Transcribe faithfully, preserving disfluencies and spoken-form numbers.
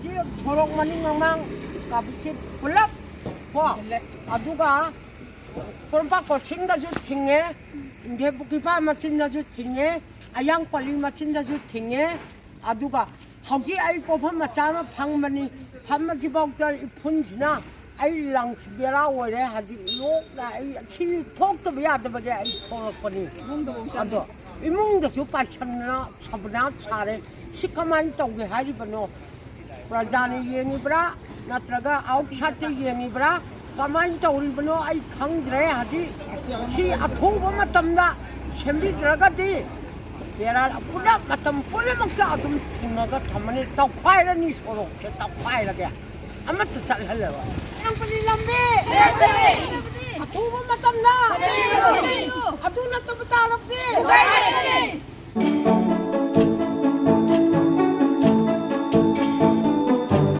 ꯁꯤ ꯁꯣꯔꯣꯛ ꯃꯅꯤꯡ ꯃꯃꯥꯡ ꯀꯥꯕꯤꯁꯤ ꯄꯨꯂꯞ ꯀꯣ, ꯑꯗꯨꯒ ꯄꯣꯔꯣꯝꯄꯥꯠ ꯀꯣꯆꯤꯡꯗꯁꯨ ꯊꯤꯡꯉꯦ, ꯏꯟꯗꯤꯌꯥ ꯄꯨꯈ꯭ꯔꯤꯄꯥꯠ ꯃꯆꯤꯟꯗꯁꯨ ꯊꯤꯡꯉꯦ, ꯑꯌꯥꯡ ꯄꯜꯂꯤ ꯃꯆꯤꯟꯗꯁꯨ ꯊꯤꯡꯉꯦ꯫ ꯑꯗꯨꯒ ꯍꯧꯖꯤꯛ ꯑꯩ ꯄꯣꯠꯐꯝ ꯃꯆꯥ ꯑꯃ ꯐꯝꯕꯅꯤ, ꯐꯝꯕꯁꯤꯐꯥꯎꯗ ꯏꯐꯨꯟꯁꯤꯅ ꯑꯩ ꯂꯪꯁ ꯕꯦꯔꯥ ꯑꯣꯏꯔꯦ꯫ ꯍꯧꯖꯤꯛ ꯂꯣꯛꯅ ꯑꯩ ꯁꯤ ꯊꯣꯛꯇꯕ ꯌꯥꯗꯕꯒꯤ ꯑꯩ ꯊꯣꯛꯂꯛꯄꯅꯤ꯫ ꯑꯗꯣ ꯏꯃꯨꯡꯗꯁꯨ ꯄꯥꯏꯁꯟꯗꯅ ꯁꯕꯅꯥ ꯁꯥꯔꯦ꯫ ꯁꯤ ꯀꯃꯥꯏꯅ ꯇꯧꯒꯦ ꯍꯥꯏꯔꯤꯕꯅꯣ? ꯄ꯭ꯔꯖꯥꯅ ꯌꯦꯡꯉꯤꯕ꯭ꯔꯥ, ꯅꯠꯇ꯭ꯔꯒ ꯑꯥꯎꯠꯁꯥꯏꯠꯇ ꯌꯦꯡꯉꯤꯕ꯭ꯔꯥ, ꯀꯃꯥꯏꯅ ꯇꯧꯔꯤꯕꯅꯣ ꯑꯩ ꯈꯪꯗ꯭ꯔꯦ꯫ ꯍꯧꯖꯤꯛ ꯁꯤ ꯑꯊꯨꯕ ꯃꯇꯝꯗ ꯁꯦꯝꯕꯤꯗ꯭ꯔꯒꯗꯤ ꯕꯦꯔꯥ ꯄꯨꯂꯞ ꯃꯇꯝ ꯄꯨꯝꯅꯃꯛꯇ ꯑꯗꯨꯝ ꯊꯤꯡꯉꯒ ꯊꯝꯃꯅꯤ꯫ ꯇꯧꯈꯥꯏꯔꯅꯤ, ꯁꯣꯔꯣꯛꯁꯦ ꯇꯧꯈꯥꯏꯔꯒꯦ, ꯑꯃꯠꯇ ꯆꯠꯍꯜꯂꯔꯣꯏ꯫ ꯂꯝꯕꯤ ꯑꯊꯨꯕ ꯃꯇꯝꯗ ꯑꯗꯨ ꯅꯠꯇꯕ ꯇꯥꯔꯕꯗꯤ